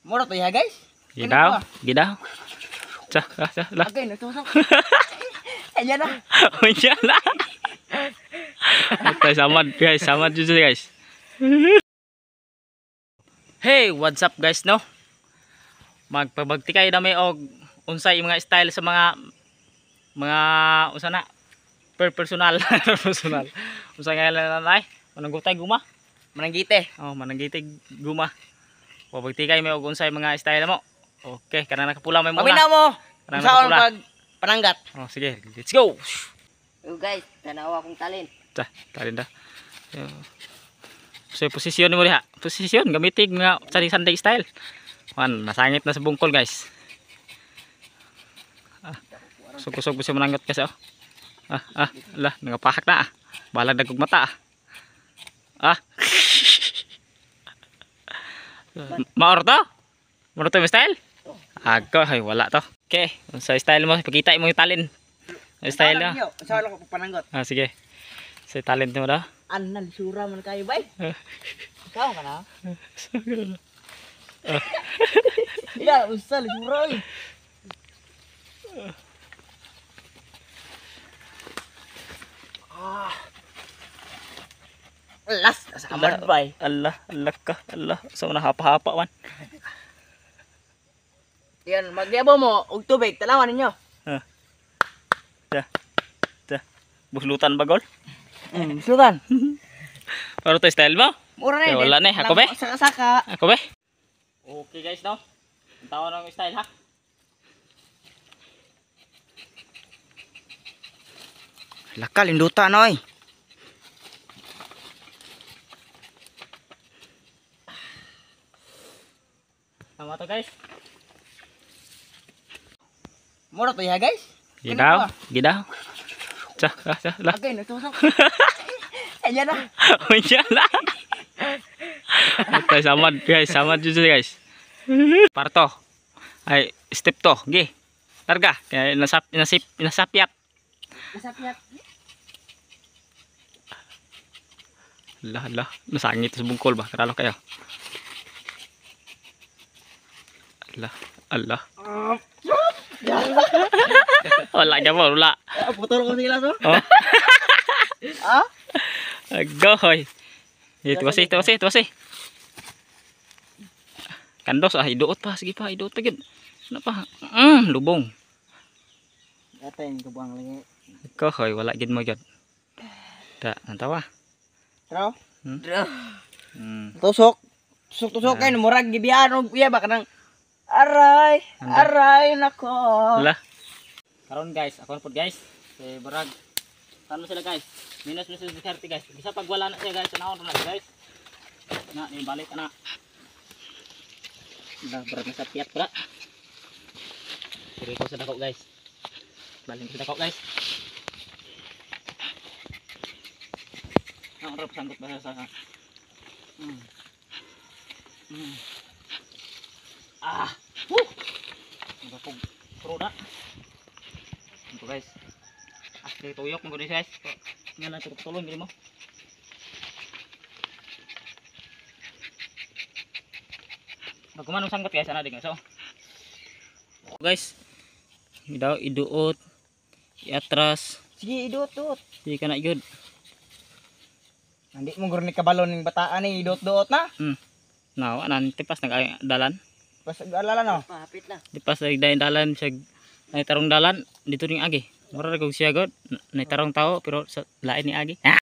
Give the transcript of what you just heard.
Mura to ya, guys. Gidaw, gidaw. Sa, sa, sa, la. Okay, natusok. Ayan na. Unya na. Okay, samad guys, samad jud guys. Hey, what's up guys, no? Magpabagtikay na may og unsay mga style sa mga unsa na per personal, personal. Unsa nga na nay? Mananggutay guma. Mananggite. Oh, mananggitig guma. Pabagtikay may og unsay mga style mo. Okay, kanang nakapula may muna. Paminaw mo. Kanang Unsaon nakapula. pag pananggat. Oh, sige, let's go. Oh guys, tanawa akong talent. Ta, talin da. So, posisyon mo diha. Posisyon gamitig mga sanday sanday style. Wan, nasangit na sa bungkol, guys. Ah, kusog-kusog po siya mananggot kasi oh. Ah, ah, ala, nangapahak na ah. Balag dagog mata ah. Ah. Maor to? Maor to yung style? Ako, ay wala to. Okay, sa style mo, pakita mo yung talent. Ang style na. Unsaon lang ko pananggot. Ah, sige. Sa talent mo daw. Anna lisura man kayo bay. Ikaw ka na. Ya, unsa lisura oy. Ah. Las, samad bay. Allah, Allah ka, Allah. So nahapa-hapa man. Yan, magyabo mo og tubig, tanawan ninyo. Ah. Da. Da. Buslutan ba gol? Sultan. Pero to style mo? Mura na Eh, wala na eh. Ako ba? Saka-saka. Ako ba? Okay guys, no? Ang tawa ng style ha. Laka linduta na oy. Tama to guys. Mura to ya, guys. Gidaw, gidaw. Sa, sa, sa, la. Okay, natusok. Ayan na. Unya na. Okay, samad guys, samad jud guys. Parto. Ay, step to. Gi. Larga. Kaya nasap nasip nasapyat. Nasapyat. Lah, lah, nasangit sa bungkol ba? Karalo kayo. Allah, Allah. Wala ka mo, wala. Putol ko sila so. Oh. Ah? Agoy. Eh, tuwasi, tuwasi, tuwasi. Kandos ah, iduot pa, sige pa, iduot pa gid. Ano pa? Lubong. Atay kabuang lagi. Kohoy, wala gid mo gid. Ta, nantawa. Tro. Draw. Tusok. Tusok tusok kay murag gibiyaan og iya ba kanang aray, aray nako. Wala. Karon guys, ako na pod guys. Si Barag. Tano sila guys. Minus minus 30 guys. Bisa pag wala na siya guys, tanawon na guys. Na, ni balik na. Dah berat na sa piyat pala. Kiri ko sa dako guys. Balik sa dako guys. Ang rap sangkot ba sa Ah. Woo. Nagapog pro na. Ito guys. Ah, kay tuyok mo gud guys. Nga lang tulong gid mo. Pag kumanong sangkot guys, ana din so. Guys, daw iduot, iatras, Sige idot dot. di ka na gyud. Hindi mo gurni kabalo ning bataan ni idot doot na. Nawa nan tipas nag dalan. Basta alala no. Pahapit na. Tipas nag dalan sa nay tarong dalan dito ning agi. Mura ra kog siya god, nay tarong tao pero sa lain ni agi. Ah!